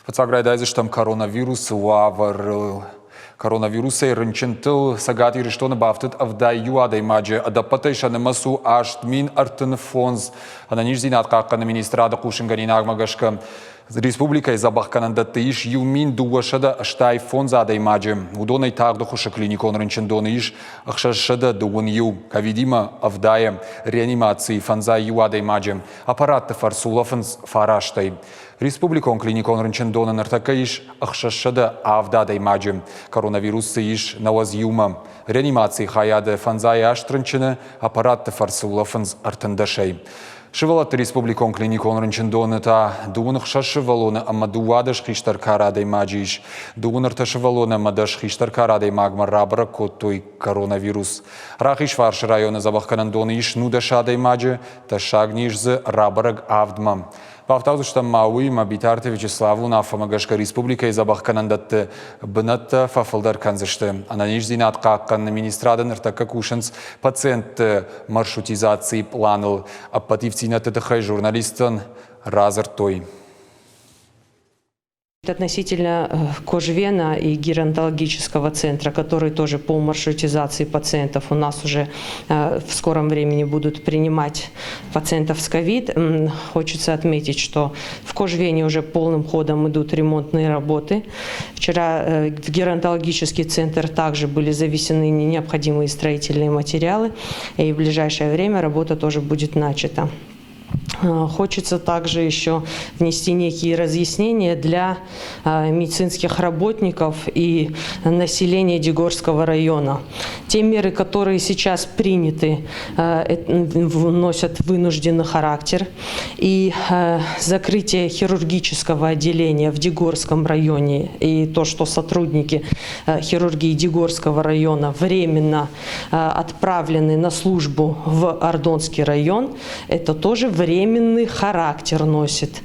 Фыццаг райдайдзыстӕм коронавирусы уавӕрыл. Коронавирусӕй рынчынтыл Цӕгат Ирыстоны бафтыд 71 адӕймаджы. Ӕдӕппӕтӕй сӕ нымӕц у 8035. Ӕнӕниздзинад хъахъхъӕны министрады хъусынгӕнинагмӕ гӕсгӕ, республикӕйы дзӕбӕхгӕнӕндӕтты ис 1285 адӕймаджы. Уыдонӕй тагъд ӕххуысы клиникон рынчындоны ис 621, ковидимӕ ӕвдайы, реанимацийы фӕндзай иу адӕймаджы. Аппаратты фӕрцы улӕфынц фарастӕй. Республикон клиникон рынчындоны ныртӕккӕ ис 607 адӕймаджы. Коронавирус дзы ис 91-мӕ. Реанимацийы хайады фӕндзай аст рынчыны аппаратты фӕрцы улӕфынц ӕртындӕсӕй. Сывӕллӕтты республикон клиникон рынчындоны та дыууын ӕхсӕз сывӕллоны ӕмӕ 12 хистӕр кары адӕймаджы ис. Дыууын ӕртӕ сывӕллоны ӕмӕ дӕс хистӕр кары адӕймагмӕ рабӕрӕг кодтой коронавирус. Рахизфарсы районы дзӕбӕхгӕнӕндоны ис нудӕс адӕймаджы, тӕссаг низ дзы рабӕрӕг авдмӕ. Бафтаудзыстӕм ма уыимӕ Битарты Вячеславы уынаффӕмӕ гӕсгӕ республикӕйы дзӕбӕхгӕнӕндӕтты бынӕттӕ фӕфылдӕр кӕндзысты. Ӕнӕниздзинад хъахъхъӕныны министрады ныртӕккӕ кусынц пациентты маршрутизацийы пъланыл. Ӕппӕт ивддзинӕдты тыххӕй журналисттӕн радзырдтой. Относительно Кожвена и геронтологического центра, которые тоже по маршрутизации пациентов у нас уже в скором времени будут принимать пациентов с ковид. Хочется отметить, что в Кожвене уже полным ходом идут ремонтные работы. Вчера в геронтологический центр также были завесены необходимые строительные материалы, и в ближайшее время работа тоже будет начата. Хочется также еще внести некие разъяснения для медицинских работников и населения Дигорского района. Те меры, которые сейчас приняты, носят вынужденный характер. И закрытие хирургического отделения в Дигорском районе и то, что сотрудники хирургии Дигорского района временно отправлены на службу в Ардонский район, это тоже временный характер носит.